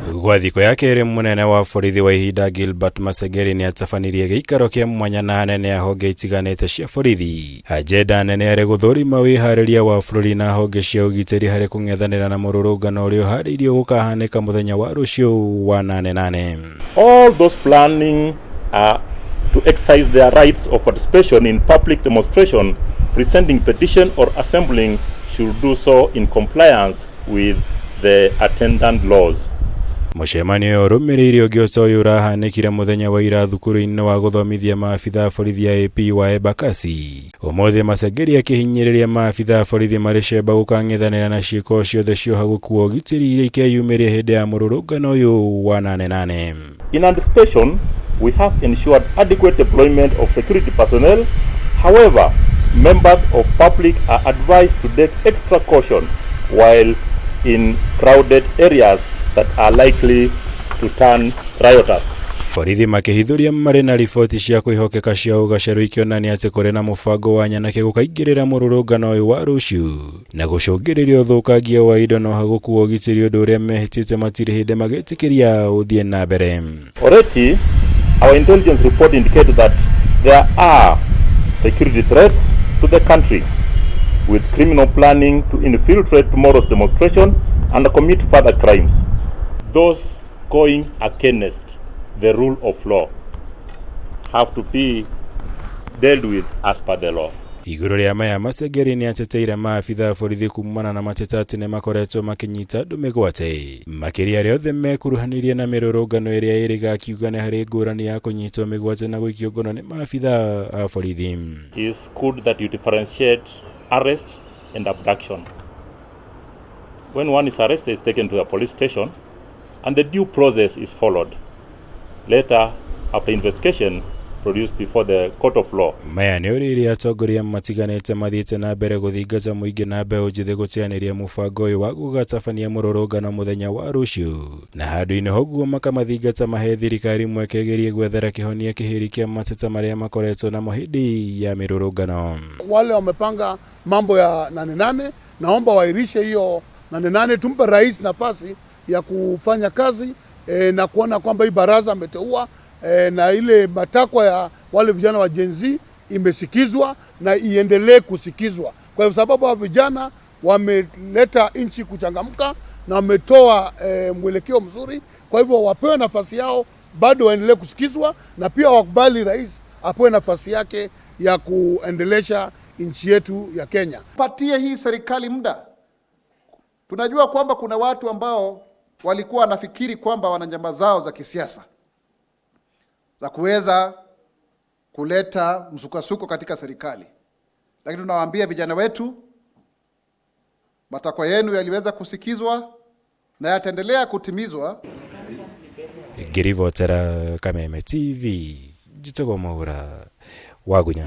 Gwa thikũ ya kerĩ mũnene wa borithi wa ihinda Gilbert Masengeli nĩ atabanirie gĩikaro kĩa mwanya na anene a honge itiganĩte cia borithi. Agenda nene arĩ gũthũrima wĩharĩria wa bũrũri na honge cia ũgitĩri harĩ kũng'ethanĩra na mũrũrũngano ũrĩa ũharĩirio gũkahanĩka mũthenya wa rũciũ wa nane nane. All those planning to exercise their rights of participation in public demonstration, presenting petition or assembling should do so in compliance with the attendant laws. Mũcemanio ũyũ ũrũmĩrĩire ũngĩ ota ũyũ ũrahanĩkire mũthenya wa ira thukuru-inĩ wa gũthomithia maabitha a borithi a AP wa Embakasi. Ũmũthĩ Masengeli akĩhinyĩrĩria maabitha a borithi marĩ cemba gũkang'ethanĩra na ciĩko ciothe cia ũhagũku wa ũgitĩri iria ikeyumĩria hĩndĩ ya mũrũrũngano ũyũ wa nane nane. In anticipation, we have ensured adequate deployment of security personnel. However, members of public are advised to take extra caution while in crowded areas that are likely to turn riotous. Borithi makĩhithũria marĩ na riboti cia kwĩhokeka cia ũgacerũ ikĩonania atĩ kũrĩ na mũbango wa nyanake gũkaingĩrĩra mũrũrũngano ũyũ wa rũciũ na gũcũngĩrĩria ũthũkangia wa indo na ũhagũku wa ũgitĩri, ũndũ ũrĩa mehĩtĩte matirĩ hĩndĩ magĩtĩkĩria ũthiĩ na mbere. Already, our intelligence report indicated that there are security threats to the country, with criminal planning to infiltrate tomorrow's demonstration and commit further crimes. Those going against the rule of law have to be dealt with as per the law. Igũrũ rĩa maya, Masengeli nĩ ateteire maabitha a borithi kumana na mateta atĩ nĩ makoretwo makĩnyita andũ mĩgwate, makĩria arĩa othe mekuruhanirie na mĩrũrũngano ĩrĩa ĩrĩga, akiuga nĩ harĩ ngũrani ya kũnyitwo mĩgwate na gũikio ngono nĩ maabitha a borithi. It's good that you differentiate arrest and abduction. When one is arrested, is taken to a police station and the due process is followed. Later, after investigation, produced before the court of law. Maya nĩ ũrĩrĩ atongoria matiganĩte mathiĩte na mbere gũthingata mũingĩ na mbeũ njĩthĩ gũteanĩria mũbango ũyũ wa gũgatabania mũrũrũngano mũthenya wa rũciũ, na handũ-inĩ hoguo makamathingata mahe thirikari mweke ĩgerie gwethera kĩhonia kĩhĩri kĩa mateta marĩa makoretwo namo hĩndĩ ya mĩrũrũngano. Wale wamepanga mambo ya nane nane, naomba waahirishe hiyo nane nane, tumpe rais nafasi ya kufanya kazi na kuona kwamba hii baraza ameteua na ile matakwa ya wale vijana wa Gen Z imesikizwa na iendelee kusikizwa, kwa sababu hao vijana wameleta nchi kuchangamka na wametoa mwelekeo mzuri. Kwa hivyo wapewe nafasi yao, bado waendelee kusikizwa, na pia wakubali rais apewe nafasi yake ya kuendelesha nchi yetu ya Kenya. Patie hii serikali muda. Tunajua kwamba kuna watu ambao walikuwa wanafikiri kwamba wana njama zao za kisiasa za kuweza kuleta msukasuko katika serikali, lakini tunawaambia vijana wetu, matakwa yenu yaliweza kusikizwa na yataendelea kutimizwa. Ngĩribotera Kameme TV, njĩtagwo Mwaura Wagunya.